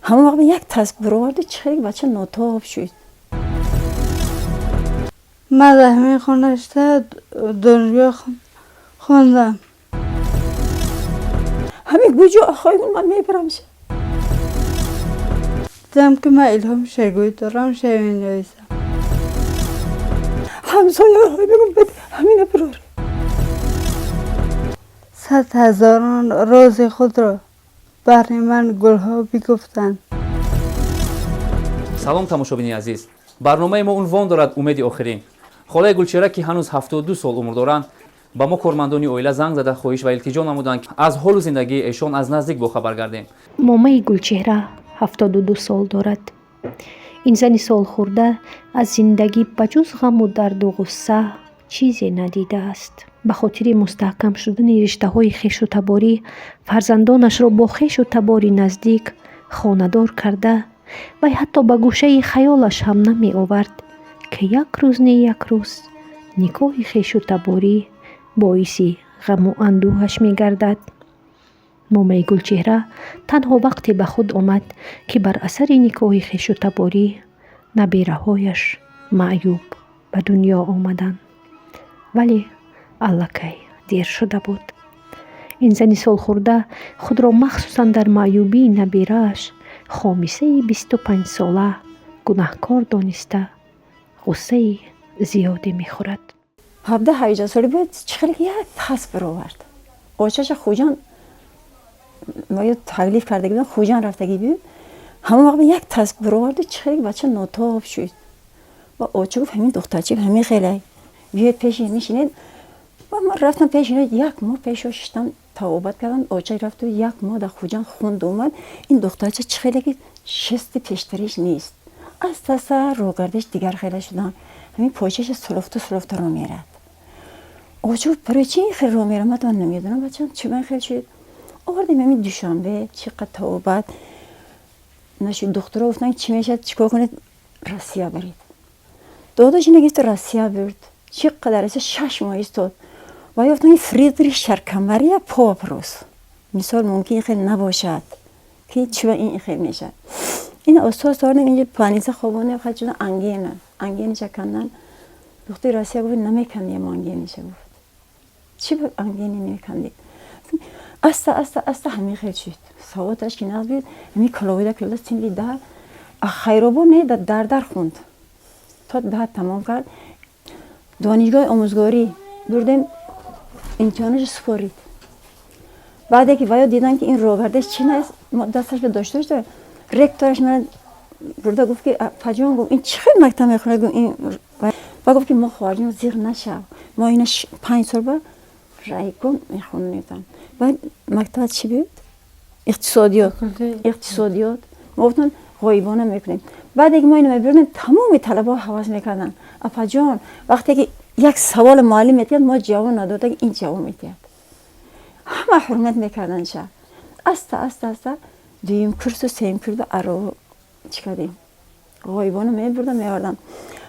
Ҳамон вақт як тас бароварду, чихел бача нотоб шуд. Ман дар ҳамин хона шуда донишгоҳ хондам. Ҳамин гуҷо ахой, ман мебарам. Дидам, ки ман илҳоми шеъргӯӣ дорам, шеър менависам. Ҳамсояҳой мегум, ҳамина бирор. Сад ҳазорон рози худро баҳри ман гулҳо бигуфтанд. Салом, тамошобини азиз! Барномаи мо унвон дорад «Умеди охирин». Холаи Гулчеҳра, ки ҳанӯз 72 сол умр доранд, ба мо кормандони оила занг зада, хоҳиш ва илтиҷо намуданд, ки аз ҳолу зиндагии эшон аз наздик бохабар гардем. Момаи Гулчеҳра 72 сол дорад. Ин зани солхӯрда аз зиндагӣ ба ҷуз ғаму дарду ғусса чизе надидааст. Ба хотири мустаҳкам шудани риштаҳои хешу таборӣ фарзандонашро бо хешу табори наздик хонадор карда, вай ҳатто ба гӯшаи хаёлаш ҳам намеовард, ки як рӯз не як рӯз никоҳи хешу таборӣ боиси ғаму андӯҳаш мегардад. Момаи Гулчеҳра танҳо вақте ба худ омад, ки бар асари никоҳи хешу таборӣ набераҳояш маъюб ба дунё омаданд, вале аллакай дер шуда буд. Ин зани солхӯрда худро махсусан дар маъюбии наберааш Хомисаи 25-сола гунаҳкор дониста, ғуссаи зиёде мехӯрад. 17-18 соли буд, чихел як тас баровард. Очаша Хуҷан ё таклиф кардаги будам, Хуҷан рафтагӣ буд. Ҳамон вақт як тас бароварду, чихел бача нотоб шуд. Ва оча гуфт: «Ҳамин духтарчи ҳамин хелай, биёед, пеши мешинед». Ва ман рафтам пеши, як моҳ пешо шиштам, тавобат кардам. Оча рафту як моҳ дар Хуҷан хунду омад. Ин духтарча чӣ хеле ки шести пештариш нест, аста аста роҳгардиш дигар хеле шудам. Ҳамин почаша сулуфта сулуфта роҳ мерад. Оча гуфт: «Барои чи ин хел роҳ мерад?» Ман намедонам, бачам, чӣ ба ин хел шуд. Овардем ҳамин Душанбе, чӣ қад тавобат нашуд. Духтуро гуфтанд: «Чӣ мешавад, чӣ кор кунед? Россия баред». Додаш ина гирифту Россия бурд. Чӣ қадар 6 моҳ истод ва ёфтанд Фридрих Шаркомария по вопрос. Мисол, мумкин хел набошад, ки чӣ ба ин хел мешавад. Ин оста оста овардем инҷа, больница хобонем. Хел шуда, ангина, ангиниша кандан. Духтури Россия гуфт: «Намекандем ангиниша». Гуфт: «Чӣ ба ангини намекандед?» Аста аста аста ҳамин хел шуд. Савоташ ки нағз буд, ҳамин каловида калда синфи 10 Хайробо не, дар хонд, то 10 тамом кард. Донишгоҳи омӯзгорӣ бурдем, имтиҳонашо супорид. Баъде ки ваё дидан, ки ин роҳгардаш чӣ нест, дасташ ба дошта дошта, ректораш мана бурда гуфт, ки: «Паҷон», гуфт, «ин чӣ хел мактаб мехонад?» Ба гуфт, ки: «Мо, хоҳарҷон, зиғ нашав, мо ина 5 сол ба райком мехонем». Баъд мактабат чӣ буд? Иқтисодиёт, иқтисодиёт. Мо гуфтам, ғоибона мекунем. Баъде ки мо ина мебурдем, тамоми талабаҳо ҳавас мекарданд: «Апаҷон, вақте ки як саволи муаллим метиҳад, мо ҷавоб надода, ин ҷавоб метиҳад». Ҳама ҳурмат мекарданд ша. Аста аста аста дуюм курсу сеюм курсу аро чӣ кардем, ғоибона мебурдам, меовардам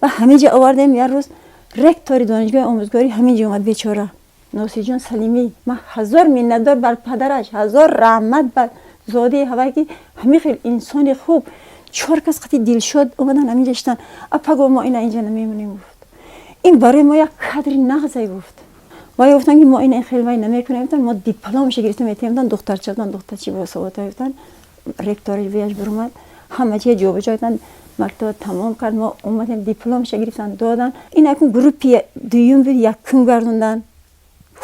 ва ҳамин ҷо овардем. Як рӯз ректори донишгоҳи омӯзгорӣ ҳамин ҷо омад, бечора Носирҷон Салимӣ. Ман ҳазор миннатдор бар падараш, ҳазор раҳмат бар зодаи ҳавай, ки ҳамин хел инсони хуб. Чор кас қати Дилшод омадан, ҳамин ҷо шитан. «Апа», гуфт, «мо ина инҷа намемонем», гуфт, «ин барои мо як кадри нағзе», гуфт. Вай гуфтанд, ки мо ина хел вай намекунем, мо дипломша гирифта метиҳем. Духтарчатон духтарчи босавода, гуфтанд. Ректори вияш буромад, ҳама чиз ҷобаҷо карданд, мактаба тамом кард. Мо омадем, дипломша гирифтан, додан. Ин акун группи дуюм буд, якум гардондан,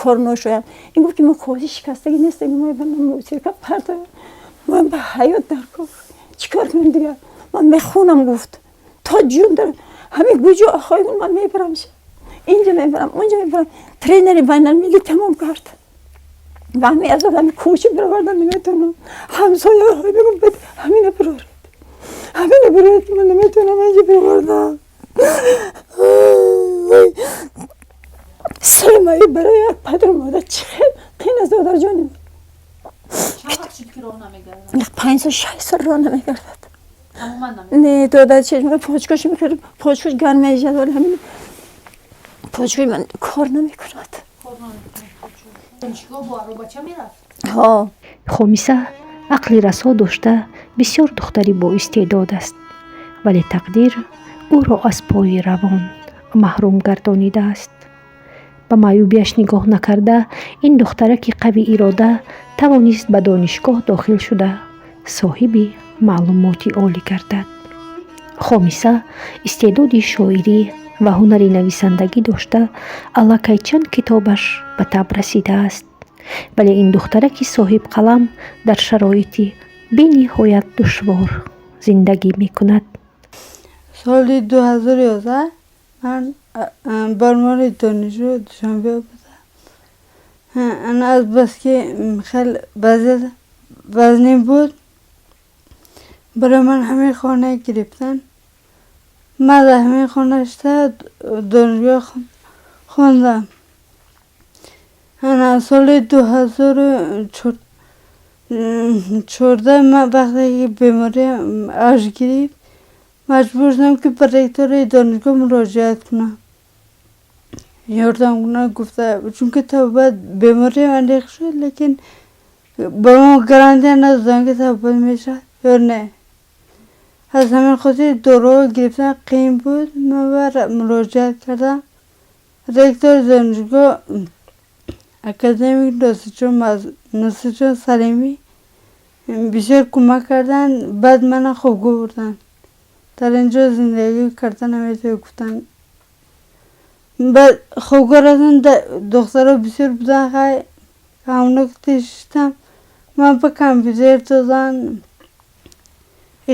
кор ношояд. Ин гуфт, ки мо коси шикастагӣ нестем, мо мусирка парта, мо ба ҳаёт дар кор, чӣ кор кунем дигар? Ман мехонам, гуфт, то ҷун дар ҳамин гуҷо ахой, ман мебарам, инҷа мебарам, онҷа мебарам. Тренери байналмилалӣ тамом кард ва ҳамин аз ҳамин кӯча бировардан наметавонам. Ҳамсояҳо мегум, ҳамина бироред, ҳамина бироред, ман наметавонам инҷа бировардам. 3 моҳи барои як падару модар чӣ хел қин аст, додарҷони. 5 сол, 6 сол роҳ намегардад. Не, додар, чашма почкош мехӯрд, почкош гарм мешавад, вале ҳамин почкои ман кор намекунад. Хомиса Ақли расо дошта, бисёр духтари боистеъдод аст, вале тақдир ӯро аз пои равон маҳрум гардонидааст. Ба маъюбиаш нигоҳ накарда, ин духтараки қавиирода тавонист ба донишгоҳ дохил шуда, соҳиби маълумоти олӣ гардад. Хомиса истеъдоди шоирӣ ва ҳунари нависандагӣ дошта, аллакай чанд китобаш ба таб расидааст. Вале ин духтараки соҳибқалам дар шароити бениҳоят душвор зиндагӣ мекунад. Соли 2011 ман ба унвони донишҷӯ Душанбе омадам. Аз баски хеле вазъият вазнин буд, барои ман ҳамин хона гирифтан. Ман дар ҳамин хона шуда донишгоҳ хондам. Ана соли 2014 ман вақте ки бемориам авҷ гирифт, маҷбур шудам, ки ба ректори донишгоҳ муроҷиат кунам, ёрдам кунад гуфта, чунки табобат бемориам аниқ шуд, лекин ба мо гарантия надоданд, ки табобат мешавад ё не. Аз ҳамин хотир доруҳо гирифтан қиин буд. Ман муроҷиат кардам. Ректори донишгоҳ, академик Носирҷон Салимӣ, бисёр кӯмак карданд. Баъд мана хобгоҳ бурданд. Дар ин ҷо зиндагӣ карда наметавонӣ, гуфтанд. Баъд хобгоҳ рафтам, духтаро бисёр буданд. Хай, ҳамоно шиштам. Ман ба компютер доданд.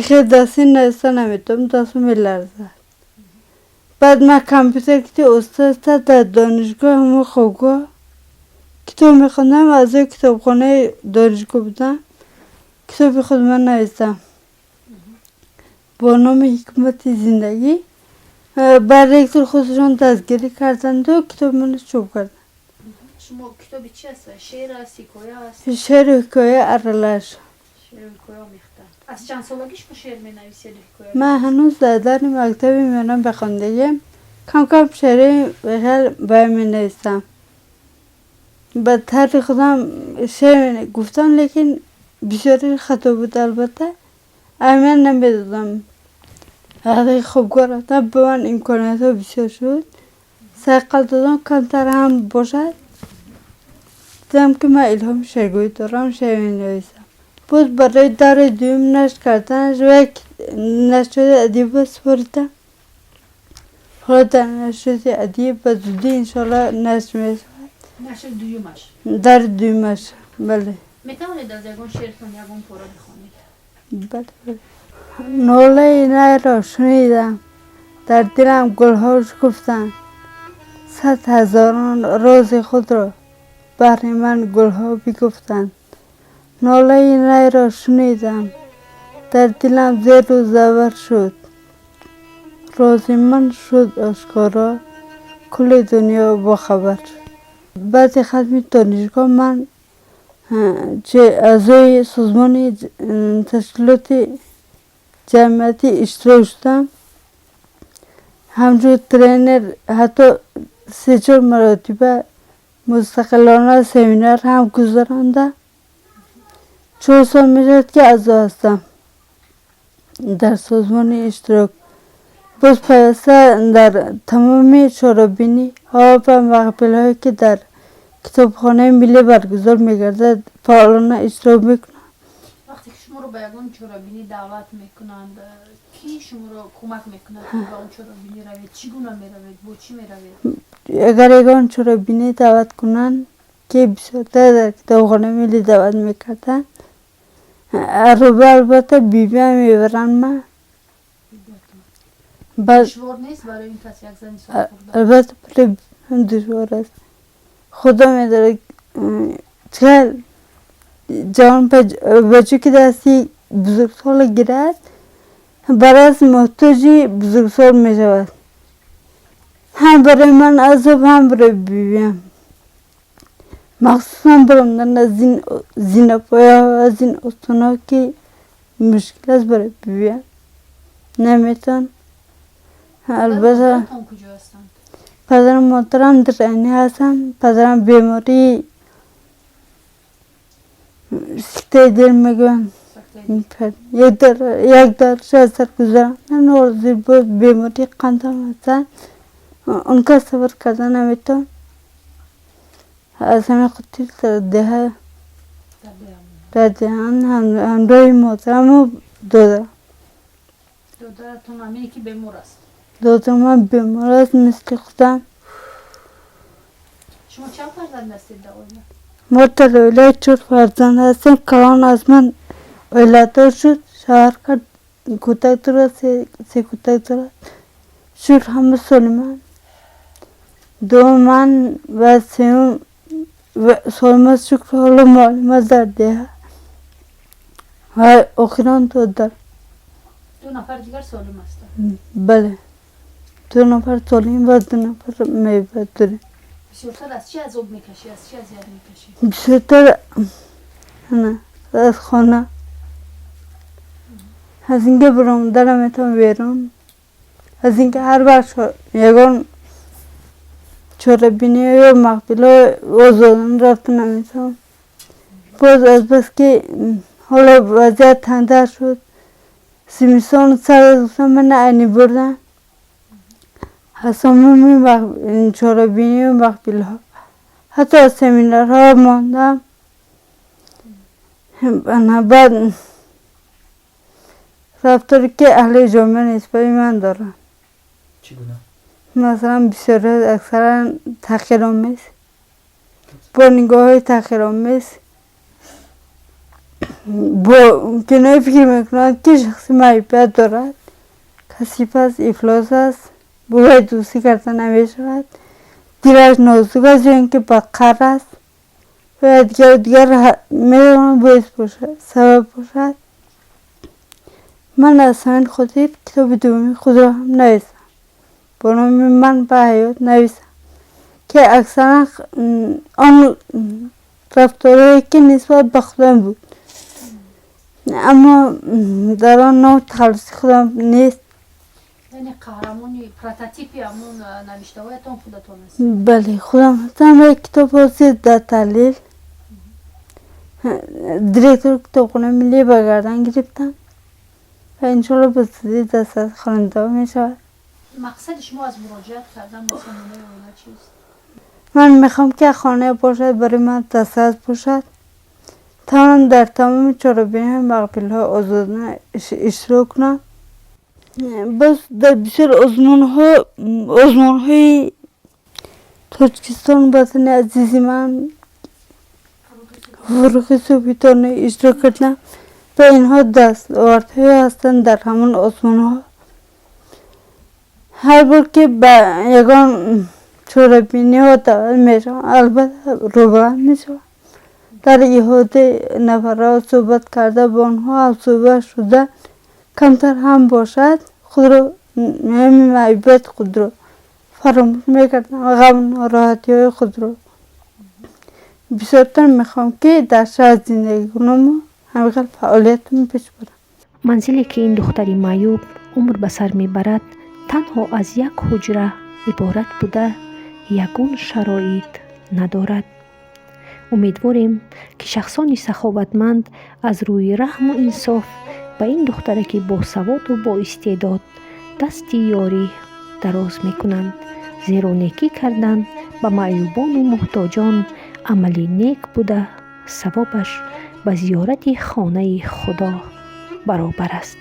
Хеле дастӣ нависта наметавонам, дастам меларзад. Баъд ман компютер ки оста оста дар донишгоҳ, ҳамон хобгоҳ китоб мехондам. Аъзои китобхонаи донишгоҳ будам. Китоби худ ман навистам бо номи «Ҳикмати зиндагӣ». Ба ректор худшон дастгирӣ карданду китоби маро чоп карданд. Шумо китоби чи аст? Шеър аст, ҳикоя аст? Шеъру ҳикоя аралаш. Шеъру ҳикоя омехта. Аз чанд солагӣ шумо шеър менависед, ҳикоя? Ман ҳанӯз дар дари мактаби миёна бихондагиам кам кам шеърҳои хел баён менавистам. Ба тарзи худам шеър гуфтам, лекин бисёри хато буд, албатта аҳамият намедодам. Вақте хобгоҳ рафтам, ба ман имкониятҳо бисёр шуд, сайқал додам, камтар ҳам бошад. Дидам, ки ман илҳоми шеъргӯӣ дорам, шеър менависам. Боз барои даври дуюм нашр карданаш як нашриёти адиб супоридам. Ҳоло дар нашриёти адиб ба зудӣ, иншоалло, нашр мешавад. Нашри дуюмаш? Даври дуюмаш, бале. Метавонед аз ягон шеъртон ягон пора бихонед? Бале, бале. Нолаи найро шунидам, дар дилам гулҳо шукуфтанд. Сад ҳазорон рози худро баҳри ман гулҳо бигуфтанд. Нолаи найро шунидам, дар дилам зеру забар шуд. Рози ман шуд ошкоро, кулли дунё бохабар шуд. Баъди хатми донишгоҳ ман аъзои созмони ташкилоти ҷамъиятӣ иштирок шудам. Ҳамчун тренер ҳатто се-чор маротиба мустақилона семинар ҳам гузарондам. 4 сол мешавад, ки аъзо ҳастам дар созмони иштирок. Боз пайваста дар тамоми чорабиниҳо ва маҳфилҳое, ки дар китобхонаи миллӣ баргузор мегардад, фаъолона иштирок мекунам. Вақте ки шуморо ба ягон чорабинӣ даъват мекунанд, кӣ шуморо кӯмак мекунад, ки ба он чорабинӣ равед? Чӣ гуна меравед, бо чӣ меравед? Агар ягон чорабинӣ даъват кунанд, ки бисёртар дар китобхонаи миллӣ даъват мекарданд, ароба албатта бибиам мебаранд ман. Душвор нест барои ин кас, як зани солхӯрда? Албатта, барои душвор аст. Худо медонад, чӣ ҷавон бача ки дасти бузургсолро гирад, баръакс муҳтоҷи бузургсол мешавад. Ҳам барои ман азоб, ҳам барои бибиам. Махсусан баромадан аз зинапояҳо, аз ин остонҳо, ки мушкил аст барои бибиам, наметавон албатта. Модаратон куҷо ҳастанд? Падару модарам дар Айнӣ ҳастанд. Падарам бемории сиктаи дил мегӯянд. Як дарш аз сар гузарондан ҳозир боз бемории қандам ҳастанд, он кас сафар карда наметавон. Аз ҳамин хотир дар деҳа, дар деҳаам ҳамроҳи модараму додарам. Додаратон ҳамине ки бемор аст? Додарам бемор аст, мисли худам. Шумо чанд фарзанд ҳастед дар оила? Мо дар оила чор фарзанд ҳастем. Калон аз ман оиладор шуд, шавҳар кард, кӯдак дорад, се кӯдак дорад. Шукр, ҳама солиманд. Дуюм ман ва сеюм солим аст, шукр, ҳоло муаллим аст дар деҳа, ва охирон додар. Ду нафари дигар солим ҳастанд? Бале, ду нафар солим ва ду нафар мебад дорем. Бисёртар аз чӣ азоб мекашӣ, аз чӣ азият мекашӣ? Бисёртар аз хона, аз инки баромада наметавонам берун, аз инки ҳар вақт ягон чорабинӣ ё маҳфилҳо озодона рафта наметавонам. Боз азбаски ҳоло вазъият тангтар шуд, зимистон сар гуфтам, мана айнӣ бурдан аз тамоми чорабинию маҳфилҳо, ҳатто аз семинарҳо мондам. Баъд рафторе ки аҳли ҷомеа нисбати ман доранд. Чӣ гуна? Масалан, бисёриҳо аксаран таҳқиромез, бо нигоҳҳои таҳқиромез, бо киное фикр мекунанд, ки шахси маъюбият дорад, касиф аст, ифлос аст, бо вай дӯстӣ карда намешавад, дилаш нозук аст ё ин ки бадқаҳр аст ва дигару дигар метавонад боис бошад, сабаб бошад. Ман аз ҳамин хотир китоби дуввуми худро ҳам нависам, бо номи «Ман ба ҳаёт» нависам, ки аксаран он рафторҳое ки нисбат ба худам буд, аммо дар он ном тахаллуси худам нест. Яъне қаҳрамони прототипи ҳамон навиштаҳоятон худатон аст? Бале, худам ҳастам. Ва китоб ҳозир дар таҳлил, директори китобхонаи миллӣ ба гардан гирифтам ва иншоалло ба зудӣ дастраси хонандаҳо мешавад. Мақсади шумо аз муроҷиат кардан ба сомонаи оила чист? Ман мехоҳам, ки хона бошад, барои ман дастрас бошад, тавонам дар тамоми чорабиниҳои маҳфилҳо озодона иштирок кунам. Боз дар бисёр озмунҳо, озмунҳои Тоҷикистон, ватани азизи ман, «Фурӯғи субҳи иштирок кардам ва инҳо дастовардҳое ҳастанд дар ҳамон озмунҳо. Ҳар бор ки ба ягон чорабиниҳо даъват мешавам, албатта рӯбаланд мешавам. Дар иҳотаи нафарҳо суҳбат карда, бо онҳо ҳамсӯҳбат шуда, камтар ҳам бошад, худро, маъюбияти худро фаромӯш мекардам, ғаму нороҳатиҳои худро. Бисёртар мехоҳам, ки дар шаҳр зиндагӣ кунаму ҳамин хел фаъолиятам пеш барам. Манзиле ки ин духтари маъюб умр ба сар мебарад, танҳо аз як ҳуҷра иборат буда, ягон шароит надорад. Умедворем, ки шахсони саховатманд аз рӯи раҳму инсоф ба ин духтараки босаводу боистеъдод дасти ёрӣ дароз мекунанд, зеро некӣ кардан ба маъюбону муҳтоҷон амали нек буда, савобаш ба зиёрати хонаи Худо баробар аст.